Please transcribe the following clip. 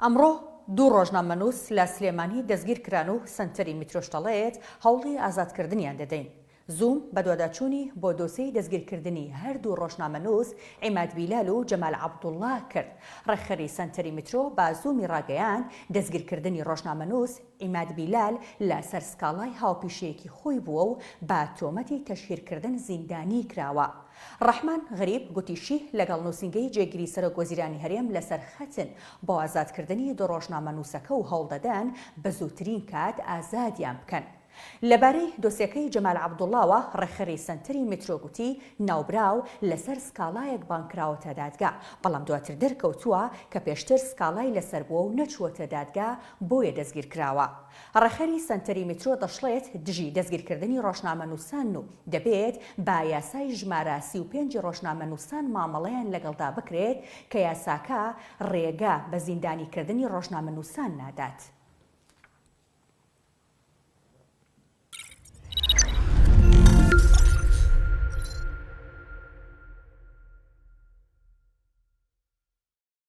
ئەمڕۆ دوو ڕۆژنامەنووس لە سلێمانی دەستگیرکران و سەنتەری میترۆش دەڵێت، هەوڵی ئازادکردنیان دەدەین. زووم بەدواداچوونی بۆ دۆسێی دەستگیرکردنی هەردوو ڕۆژنامەنووس عیماد بیلال و جەمال عەبدوڵڵا کرد. ڕێکخەری سەنتەری میترۆ بە زوومی ڕاگەیاند، دەستگیرکردنی ڕۆژنامەنووس عیماد بیلال لەسەر سکاڵای هاوپیشەیەکی خۆی بووە و بە تۆمەتی تەشهیرکردن زیندانی کراوە. ڕەحمان غەریب گوتیشی، لەگەڵ نووسینگەی جێگری سەرۆک وەزیرانی هەرێم لەسەر خەتن بۆ ئازادکردنی دوو ڕۆژنامەنووسەکە و هەوڵدەدەن بە زووترین کات ئازادیان بکەن. لەبارەی دۆسیەکەی جەمال عەبدوڵڵاوە، ڕێکخەری سەنتەری میترۆ گوتی، ناوبراو لەسەر سکاڵایەک بانگکراوەتە دادگا، بەڵام دواتر دەرکەوتووە کە پێشتر سکاڵای لەسەر بووە و نەچووەتە دادگا، بۆیە دەستگیرکراوە. ڕێکخەری سەنتەری میترۆ دەشڵێت، دژی دەستگیرکردنی ڕۆژنامەنووسانن و دەبێت بە یاسای ژمارە 35 ی ڕۆژنامەنووسان مامەڵەیان لەگەڵدا بکرێت کە یاساکە ڕێگە بە زیندانیکردنی ڕۆژنامەنووسان نادات.